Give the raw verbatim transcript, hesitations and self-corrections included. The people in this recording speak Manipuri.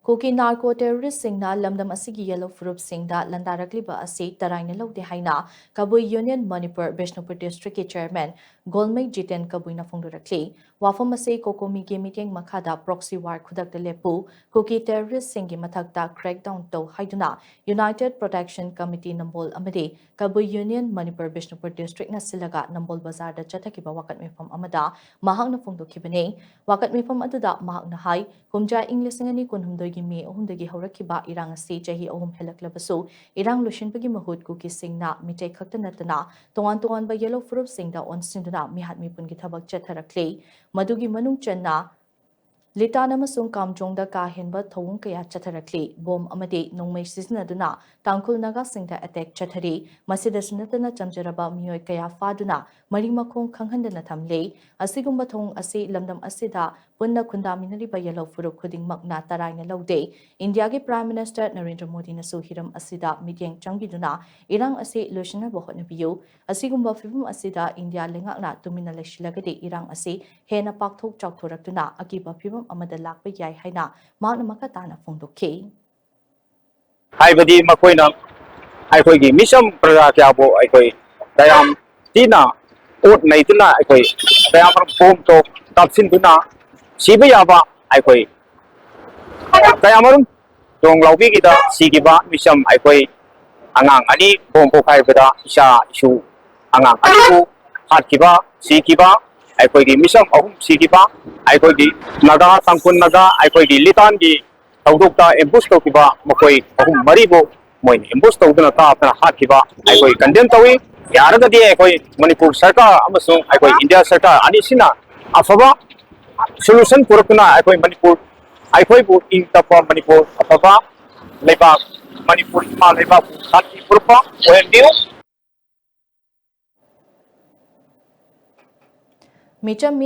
ꯀꯨꯀꯤ ꯅꯥꯔꯀꯣ ꯇꯦꯔꯣꯔꯤꯁꯁꯤꯡꯅ ꯂꯝꯗꯝ ꯑꯁꯤꯒꯤ ꯌꯦꯜꯂꯣ ꯐꯨꯔꯨꯞꯁꯤꯡꯗ ꯂꯥꯟꯗꯥꯔꯛꯂꯤꯕ ꯑꯁꯤ ꯇꯔꯥꯏꯅ ꯂꯧꯗꯦ ꯍꯥꯏꯅ ꯀꯕꯨꯏ ꯌꯨꯅꯤꯌꯟ ꯃꯅꯤꯄꯨꯔ ꯕꯤꯁꯅꯨꯄꯨꯔ ꯗꯤꯁꯇ꯭ꯔꯤꯛꯀꯤ ꯆꯦꯌꯔꯃꯦꯟ ꯒꯣꯜꯃꯩ ꯖꯤꯇꯦꯟ ꯀꯕꯨꯏꯅ ꯐꯣꯡꯗꯣꯔꯛꯂꯤ꯫ ꯋꯥꯐꯝ ꯑꯁꯤ ꯀꯣꯀꯣꯃꯤꯒꯤ ꯃꯤꯠꯌꯦꯡ ꯃꯈꯥꯗ ꯄ꯭ꯔꯣꯛꯁꯤ ꯋꯥꯔ ꯈꯨꯗꯛꯇ ꯂꯦꯞꯄꯨ, ꯀꯨꯀꯤ ꯇꯦꯔꯣꯔꯤꯁꯁꯤꯡꯒꯤ ꯃꯊꯛꯇ ꯀ꯭ꯔꯦꯛꯗꯥꯎꯟ ꯇꯧ ꯍꯥꯏꯗꯨꯅ ꯌꯨꯅꯥꯏꯇꯦꯗ ꯄ꯭ꯔꯣꯇꯦꯛꯁꯟ ꯀꯃꯤꯇꯤ ꯅꯝꯕꯣꯜ ꯑꯃꯗꯤ ꯀꯕꯨꯏ ꯌꯨꯅꯤꯌꯟ ꯃꯅꯤꯄꯨꯔ ꯕꯤꯁꯅꯨꯄꯨꯔ ꯗꯤꯁꯇ꯭ꯔꯤꯛꯅ ꯁꯤꯜꯂꯒ ꯅꯝꯕꯣꯜ ꯕꯖꯥꯔꯗ ꯆꯠꯊꯈꯤꯕ ꯋꯥꯀꯠ ꯃꯤꯐꯝ ꯑꯃꯗ ꯃꯍꯥꯛꯅ ꯐꯣꯡꯗꯣꯛꯈꯤꯕꯅꯤ꯫ ꯋꯥꯀꯠ ꯃꯤꯐꯝ ꯑꯗꯨꯗ ꯃꯍꯥꯛꯅ ꯍꯥꯏ, ꯀꯨꯝꯖꯥ ꯏꯪ ꯂꯤꯁꯤꯡ ꯑꯅꯤ ꯀꯨꯟꯍꯨꯝꯗꯣꯏꯒꯤ ꯃꯦ ꯑꯍꯨꯝꯗꯒꯤ ꯍꯧꯔꯛꯈꯤꯕ ꯏꯔꯥꯡ ꯑꯁꯤ ꯆꯍꯤ ꯑꯍꯨꯝ ꯍꯦꯜꯂꯛꯂꯕꯁꯨ, ꯏꯔꯥꯡ ꯂꯣꯏꯁꯤꯟꯕꯒꯤ ꯃꯍꯨꯠ ꯀꯨꯀꯤꯁꯤꯡꯅ ꯃꯤꯇꯩ ꯈꯛꯇ ꯅꯠꯇꯅ ꯇꯣꯉꯥꯟ ꯇꯣꯉꯥꯟꯕ ꯌꯦꯜꯂꯣ ꯐꯨꯔꯨꯞꯁꯤꯡꯗ ꯑꯣꯟꯁꯤꯟꯗꯨꯅ ꯃꯤꯍꯥꯠ ꯃꯤꯄꯨꯟꯒꯤ ꯊꯕꯛ ꯆꯠꯊꯔꯛꯂꯤ꯫ ꯃꯗꯨꯒꯤ ꯃꯅꯨꯡ ꯆꯟꯅ ꯂꯤꯇꯥꯟ ꯑꯃꯁꯨꯡ ꯀꯥꯝꯖꯣꯡꯗ ꯀꯥ ꯍꯦꯟꯕ ꯊꯧꯑꯣꯡ ꯀꯌꯥ ꯆꯠꯊꯔꯛꯂꯤ꯫ ꯕꯣꯝ ꯑꯃꯗꯤ ꯅꯣꯡꯃꯩ ꯁꯤꯖꯤꯟꯅꯗꯨꯅ ꯇꯥꯡꯈꯨꯜ ꯅꯥꯒꯥꯁꯤꯡꯗ ꯑꯦꯇꯦꯛ ꯆꯠꯊꯔꯤ꯫ ꯃꯁꯤꯗꯁꯨ ꯅꯠꯇꯅ ꯆꯝꯖꯔꯕ ꯃꯤꯑꯣꯏ ꯀꯌꯥ ꯐꯥꯗꯨꯅ ꯃꯔꯤ ꯃꯈꯣꯡ ꯈꯪꯍꯟꯗꯅ ꯊꯝꯂꯤ꯫ ꯑꯁꯤꯒꯨꯝꯕ ꯊꯧꯑꯣꯡ ꯑꯁꯤ ꯂꯝꯗꯝ ꯑꯁꯤꯗ ꯄꯨꯟꯅ ꯈꯨꯟꯗꯥꯃꯤꯟꯅꯔꯤꯕ ꯌꯦꯜꯍꯧ ꯐꯨꯔꯨꯞ ꯈꯨꯗꯤꯡꯃꯛꯅ ꯇꯔꯥꯏꯅ ꯂꯧꯗꯦ꯫ ꯏꯟꯗꯤꯌꯥꯒꯤ ꯄ꯭ꯔꯥꯏꯝ ꯃꯤꯅꯤꯁꯇꯔ ꯅꯔꯦꯟꯗ꯭ꯔ ꯃꯣꯗꯤꯅꯁꯨ ꯍꯤꯔꯝ ꯑꯁꯤꯗ ꯃꯤꯠꯌꯦꯡ ꯆꯪꯕꯤꯗꯨꯅ ꯏꯔꯥꯡ ꯑꯁꯤ ꯂꯣꯏꯁꯤꯟꯅꯕ ꯍꯣꯠꯅꯕꯤꯌꯨ꯫ ꯑꯁꯤꯒꯨꯝꯕ ꯐꯤꯚꯝ ꯑꯁꯤꯗ ꯏꯟꯗꯤꯌꯥ ꯂꯩꯉꯥꯛꯅ ꯇꯨꯃꯤꯟꯅ ꯂꯩꯁꯤꯜꯂꯒꯗꯤ ꯏꯔꯥꯡ ꯑꯁꯤ ꯍꯦꯟꯅ ꯄꯥꯛꯊꯣꯛ ꯆꯥꯎꯊꯣꯔꯛꯇꯨꯅ ꯑꯀꯤꯕ ꯐꯤꯚꯝ ꯑꯃꯗ ꯂꯥꯛꯄ ꯌꯥꯏ ꯍꯥꯏꯅ ꯃꯍꯥꯛꯅ ꯃꯈꯥ ꯇꯥꯅ ꯐꯣꯡꯗꯣꯛꯈꯤ꯫ ꯍꯥꯏꯕꯗꯤ ꯃꯈꯣꯏꯅ ꯑꯩꯈꯣꯏꯒꯤ ꯃꯤꯆꯝ ꯄ꯭ꯔꯖꯥ ꯀꯌꯥꯕꯨ ꯑꯩꯈꯣꯏ ꯀꯌꯥꯝ ꯊꯤꯅ ꯑꯣꯠ ꯅꯩꯗꯨꯅ ꯑꯩꯈꯣꯏ ꯀꯌꯥꯃꯔꯨꯝ ꯕꯣꯝ ꯇꯣꯞ ꯀꯥꯞꯁꯤꯟꯗꯨꯅ ꯁꯤꯕ ꯌꯥꯕ ꯑꯩꯈꯣꯏ ꯀꯌꯥꯃꯔꯨꯝ ꯊꯣꯡ ꯂꯥꯎꯕꯤꯒꯤꯗ ꯁꯤꯈꯤꯕ ꯃꯤꯆꯝ ꯑꯩꯈꯣꯏ ꯑꯉꯥꯡ ꯑꯅꯤ ꯕꯣꯝ ꯄꯣꯈꯥꯏꯕꯗ ꯏꯆꯥ ꯏꯁꯨ ꯑꯉꯥꯡ ꯑꯅꯤꯕꯨ ꯍꯥꯠꯈꯤꯕ, ꯁꯤꯈꯤꯕ, ꯑꯩꯈꯣꯏꯒꯤ ꯃꯤꯆꯝ ꯑꯍꯨꯝ ꯁꯤꯈꯤꯕ, ꯑꯩꯈꯣꯏꯒꯤ ꯅꯥꯒꯥ, ꯇꯥꯡꯈꯨꯜ ꯅꯥꯒꯥ, ꯑꯩꯈꯣꯏꯒꯤ ꯂꯤꯇꯥꯟꯒꯤ ꯊꯧꯗꯣꯛꯇ ꯑꯦꯝꯕꯨꯁ ꯇꯧꯈꯤꯕ ꯃꯈꯣꯏ ꯑꯍꯨꯝ ꯃꯔꯤꯕꯨ ꯃꯣꯏꯅ ꯑꯦꯝꯕꯨꯁ ꯇꯧꯗꯨꯅ ꯀꯥꯞꯇꯅ ꯍꯥꯠꯈꯤꯕ ꯑꯩꯈꯣꯏ ꯀꯟꯗꯦꯝ ꯇꯧꯏ꯫ ꯌꯥꯔꯒꯗꯤ ꯑꯩꯈꯣꯏ ꯃꯅꯤꯄꯨꯔ ꯁꯔꯀꯥꯔ ꯑꯃꯁꯨꯡ ꯑꯩꯈꯣꯏ ꯏꯟꯗꯤꯌꯥ ꯁꯔꯀꯥꯔ ꯑꯅꯤꯁꯤꯅ ꯑꯐꯕ ꯁꯣꯂꯨꯁꯟ ꯄꯨꯔꯛꯇꯨꯅ ꯑꯩꯈꯣꯏ ꯃꯅꯤꯄꯨꯔ, ꯑꯩꯈꯣꯏꯕꯨ ꯏꯪ ꯇꯞꯄ ꯃꯅꯤꯄꯨꯔ, ꯑꯐꯕ ꯂꯩꯕꯥꯛ ꯃꯅꯤꯄꯨꯔ ꯏꯃꯥ ꯂꯩꯕꯥꯛꯄꯨ ꯁꯥꯟꯇꯤ ꯄꯨꯔꯛꯄ ꯑꯣꯏꯍꯟꯕꯤꯌꯨ꯫ ꯃꯤꯆꯝ